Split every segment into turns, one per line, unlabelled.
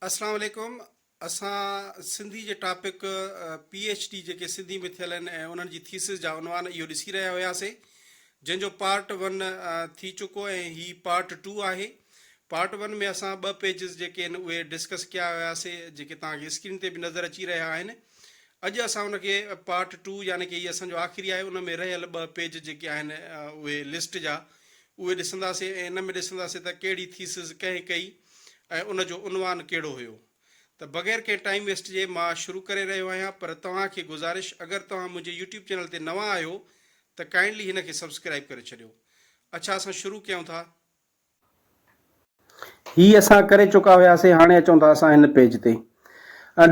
اسلام عليڪم اسان سنڌي جي ٽاپڪ پي ايڇ ڊي جيڪي سنڌي ۾ ٿيل آهن ۽ انهن جي ٿيسز جا عنوان اهو ڏسي رهيا هياسي جنهن جو پارٽ ون ٿي چڪو ۽ هي پارٽ ٽو آهي پارٽ ون ۾ اسان ٻه پيجز جيڪي آهن اهي ڊسڪس ڪيا هياسي جيڪي توهان کي اسڪرين تي به نظر اچي رهيا آهن اڄ اسان ان کي پارٽ ٽو يعني ڪي هي اسان جو آخري آهي ان ۾ رهيل ٻه پيج جيڪي آهن اهي لسٽ جا اهي ڏسنداسي ۽ ان ۾ ڏسنداسي ته ڪهڙي ٿيسز ڪنهن ڪئي ۽ ان جو عنوان ڪهڙو هيو ته بغير ڪنهن ٽائيم ويسٽ جي مان شروع ڪري رهيو آهيان پر توهان کي گذارش اگر توهان منهنجي يوٽيوب چينل تي نوان آهيو ته ڪائنڊلي هن کي سبسڪرائيب ڪري ڇڏيو اڇا اسان شروع ڪيون ٿا.
هي اسان ڪري چڪا هياسي هاڻي اچون ٿا اسان هن پيج تي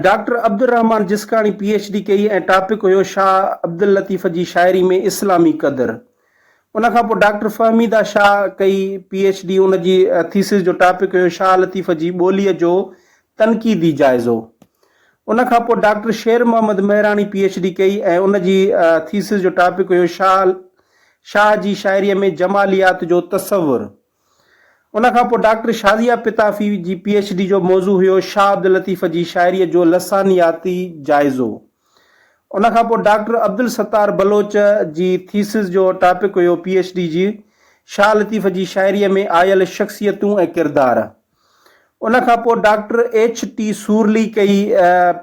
doctor Abdulrahman Jiskani P H D ڪئي ۽ ٽاپڪ هيو شاهه عبداللطيف جي شاعري ۾ اسلامي قدر ان کان پوء ڊاڪٽر فهميده شاهه ڪئي پي ايڇ ڊي ان جي ٿيسز جو ٽاپڪ هيو شاهه لطيف جي ٻوليء جو تنقيدي جائزو. ان کان پوء doctor Sher Muhammad Mehrani P H D ڪئي ۽ ان جي ٿيسز جو ٽاپڪ هيو شاهه شاهه جي شاعريء ۾ جماليات جو تصور. ان کان پوء ڊاڪٽر شازيه پتافي جي پي ايڇ ڊي جو موضوع هيو شاهه عبداللطيف جي شاعريء جو لسانياتي جائزو. ان کان پوء ڊاڪٽر عبدالستار بلوچ جي ٿيسز جو ٽاپڪ هيو پي ايڇ ڊي جي شاهه لطيف جي شاعريء ۾ آيل شخصيتون ۽ ڪردار. ان کان پوء ڊاڪٽر ايڇ ٽي سورلي ڪئي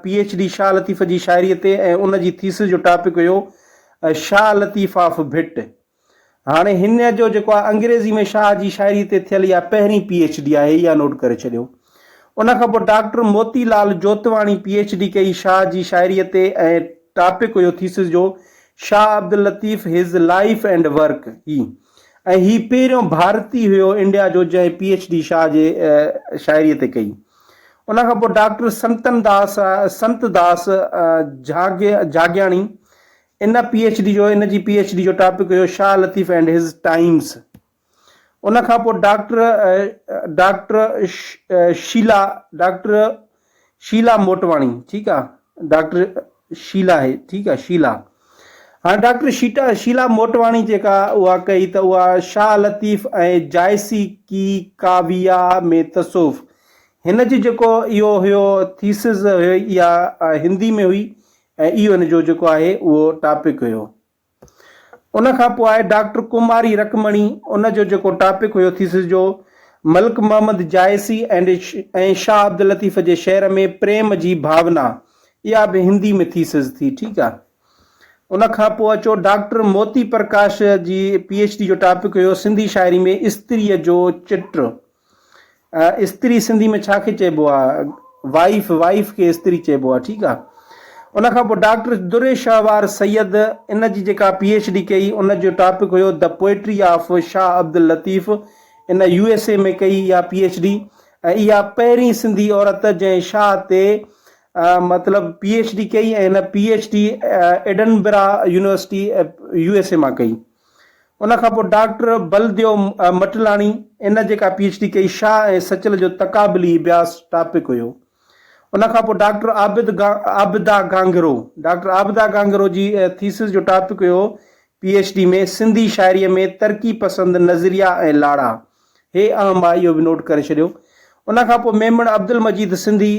P H D Shah Latif جي شاعريء تي ۽ ان جي ٿيسز جو ٽاپڪ هيو شاهه لطيف آف ڀٽ. هاڻي هن جو جيڪو آهي انگريزي ۾ شاهه جي شاعري تي ٿيل اها پهرين پي ايڇ ڊي آهي اها نوٽ ڪري ڇڏيو. ان کان پوء doctor Moti Lal Jotwani P H D ڪئي شاهه جي شاعري تي ۽ ٽاپڪ هيو ٿيسز جو Shah Abdul Latif his life and work هي ۽ هي پهريون ڀارتي هيو انڊيا جو جنهن پي ايڇ ڊي شاهه جي شاعري تي ڪئي. ان کان پوء ڊاڪٽر سنتن داس سنت داس جهاگياڻي ان پي ايڇ ڊي جو ان جي پي ايڇ ڊي جو topic have Shah Latif and his times. ان کان پوء doctor doctor Sheela doctor Sheela Motwani ٺيڪ آ ڊاڪٽر شيلا آهي ٺيڪ آ شيلا هاڻي ڊاڪٽر شيٽا شيلا موٽواڻي جيڪا اها ڪئي ته اها شاهه لطيف ۽ جائسي ڪي ڪاويا ۾ تصوف هن جي جيڪو اهو هيو ٿيسز هئي اها هندي ۾ هئي ۽ اهو هن جو جيڪو آهي اهو ٽاپڪ هيو. ان کان پوء آهي ڊاڪٽر ڪماري رڪمڻي ان جو جيڪو ٽاپڪ هيو ٿيسز جو ملڪ محمد جائسي اينڊ ۽ شاهه عبداللطيف جي شعر ۾ پريم جي ڀاونا اها به هندي ۾ ٿيسز ٿي ٺيڪ آ. ان کان پوء اچو ڊاڪٽر موتي پرڪاش جي پي ايڇ ڊي جو ٽاپڪ هيو سنڌي شاعري ۾ استريء جو چٽ. استري سنڌي ۾ ڇا کي چئبو آ وائيف وائيف کي استري چئبو آ ٺيڪ آ ان کان پوء ڊاڪٽر در شهوار سيد ان جي جيڪا پي ايڇ ڊي ڪئي ان جو topic have the poetry of Shah Abdul Latif in U S اي ۾ ڪئي اها پي ايڇ ڊي ۽ اها پهرين سنڌي عورت جنهن شاهه تي مطلب پي ايڇ ڊي ڪئي ۽ هن P H D Edinburgh university U S A مان ڪئي. ان کان پوء ڊاڪٽر بلديو مٽلاڻي ان جيڪا پي ايڇ ڊي ڪئي شاهه ۽ سچل جو تقابلي اڀياس ٽاپڪ هيو. ان کان پوء ڊاڪٽر عابد عابده گانگهرو ڊاڪٽر عابده گانگهرو جي ٿيسز جو ٽاپڪ هيو پي ايڇ ڊي ۾ سنڌي شاعريء ۾ ترقي پسند نظريا ۽ لاڙا هي اهم آهي اهو به نوٽ ڪري ڇڏيو. ان کان پوء ميمڻ عبدالمجيد سنڌي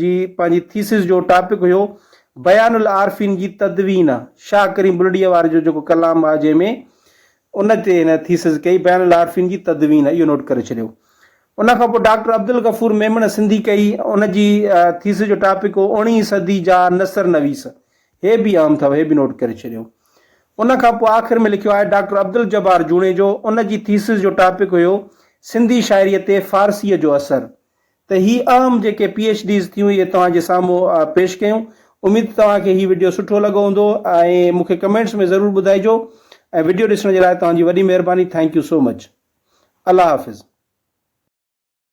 جي پنهنجي ٿيسز جو ٽاپڪ هيو بيان العارفين جي تدوين شاهه ڪريم بلڙيء واري جو جيڪو ڪلام آهي جنهن ۾ ان تي هن ٿيسز ڪئي بيان العارفين جي تدوين اهو نوٽ ڪري ڇڏيو. ان کان پوء ڊاڪٽر عبدالغفور ميمڻ سنڌي ڪئي ان جي ٿيسز جو ٽاپڪ هو اوڻيهين صدي جا نثر نويس هي به اهم اٿو هي به نوٽ ڪري ڇڏيو. ان کان پوء آخر ۾ لکيو آهي ڊاڪٽر عبدالجبار جوڻيجو ان جي ٿيسز جو ٽاپڪ هيو سنڌي شاعريء تي فارسيء جو اثر ته هي اهم جيڪي پي ايڇ ڊيز ٿيون اهي توهان جي سامهون پيش ڪيون اميد ته توهان کي هي وڊيو سٺو لڳو هوندو ۽ مون کي ڪمينٽس ۾ ضرور ٻڌائجو ۽ وڊيو ڏسڻ جي لاء توهان جي وڏي مهرباني thank you so much Allah Hafiz.